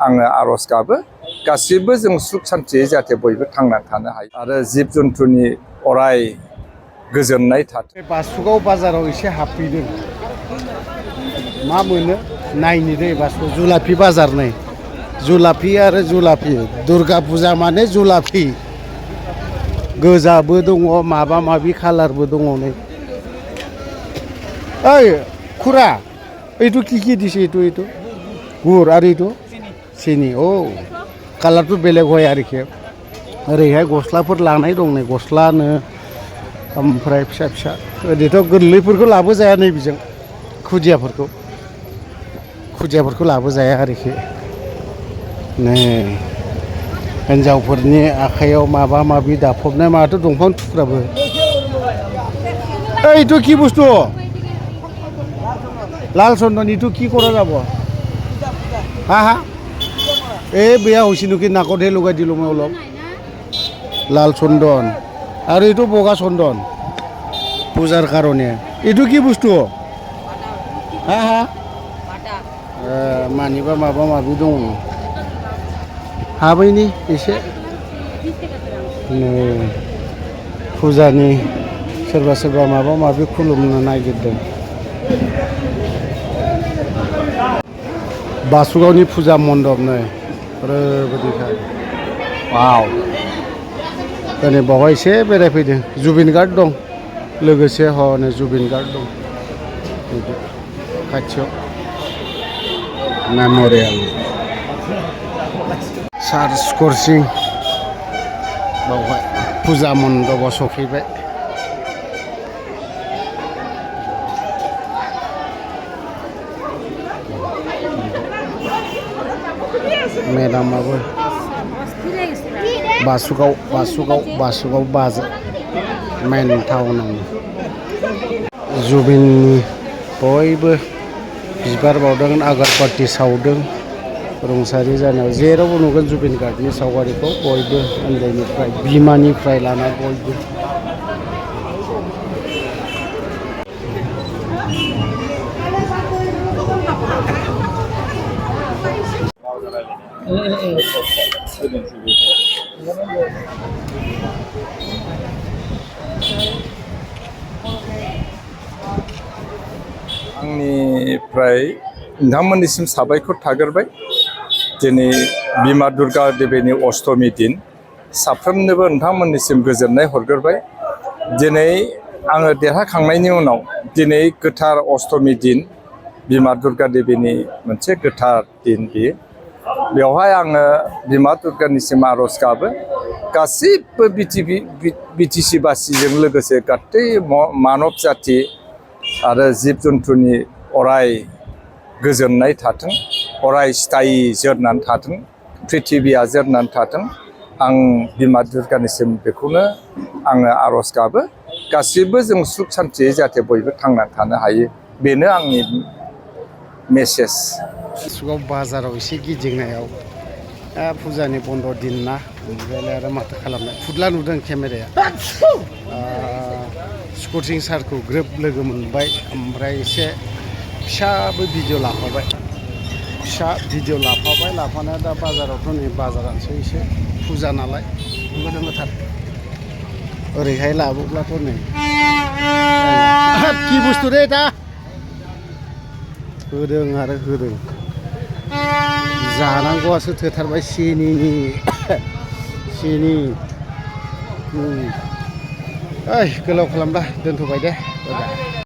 आङो आर'ज गाबो गासिबो जों सुख सान्थियै जाहाथे बयबो थांनानै थानो हायो आरो जिब जुन्थुनि अराय गोजोननाय थाथों। बासुगाव बाजाराव एसे हाबफैदों मा मोनो नायनि दै बासुगाव जुलाफि बाजार नै जुलाफि आरो जुलाफि दुर्गा फुजा माने जुलाफि गोजाबो दङ माबा माबि कालारबो दङ नै ओइ खुरा এইটো কি দিছে এইটো गुर आरो এইটো सिनि औ कालारथ' बेलेग হয় आरोखि ओरैहाय गस्लाफोर लानाय दं नै गस्लानो ओमफ्राय फिसा फिसा ओरैथ' गोरलैफोरखौ लाबोजाया नै बिजों खुदियाफोरखौ लाबोजाया आरोखि नै हिन्जावफोरनि आखाइयाव माबा माबि दाफबनाय माथो दंफां थुख्राबो এইটো কি বস্তু লাল চন্দন ইটো কি কৰা যাব হা এই বেয়া হৈছে নেকি নাকতহে লগাই দিলোঁ মই অলপ লাল চন্দন আৰু এইটো বগা চন্দন পূজাৰ কাৰণে এইটো কি বস্তু হা मानिबा माबा माबि दङ हाबैनि एसे फुजानि सोरबा सोरबा माबा माबि खुलुमनो नागिरदों बासुगावनि फुजा मण्डप नै ओरैबायदिखाय वाव दिनै बावहाय एसे बेरायफैदों जुबिन गार्ड दं लोगोसे हनै जुबिन गार्ड दं खाथियाव मेम'रियेल चार्च कर्सिं बावहाय फुजा मण्डपाव सफैबाय मेदामाबो बासुगाव बाजार मेन टाउनाव जुबिननि बयबो बिबार बावदों आगरबाथि सावदों रुंसारि जानायाव जेरावबो नुगोन जुबिन गार्डनि सावगारिखौ बयबो उन्दैनिफ्राय बिमानिफ्राय लाना बयबो आंनिफ्राय नोंथांमोननिसिम साबायखर थाग्रोबाय दिनै बिमा दुर्गा देवीनि अष्टमी दिन साफ्रोमनोबो नोंथांमोननिसिम गोजोननाय हरग्रोबाय दिनै आङो देरहाखांनायनि उनाव दिनै गोथार अष्टमी दिन बिमा दुर्गा देवीनि मोनसे गोथार दिन बियो बेवहाय आङो बिमा दुर्गानिसिम आर'ज गाबो गासिबो बिटिसि बासिजों लोगोसे गासै मानब जाथि आरो जिब जुन्थुनि अराय गोजोननाय थाथों अराय स्थायि जोरनानै थाथों प्रिथिबिया जोरनानै थाथों आं बिमा दुर्गानिसिम बेखौनो आङो आर'ज गाबो गासिबो जों सुख सान्थियै जाहाथे बयबो थांनानै थानो हायो बेनो आंनि मेसेज बासुगाव बाजाराव एसे गिदिंनायाव फुजानि बन्द' दिन ना ओमफ्राय आरो माथो खालामनाय फुदला नुदों केमेराया स्कुटिं सारखौ ग्रोब लोगो मोनबाय ओमफ्राय एसे फिसाबो भिडिअ' लाफानाया दा बाजारावथ' नै बाजारानोसै एसे फुजा नालाय होंगो-दोंगोथार ओरैहाय लाबोब्लाथ' नै कि बुस्थु रे दा होदों आरो होदों जानांगौआसो थोथारबाय सिनि ओइ गोलाव खालामला दोनथ'बाय दे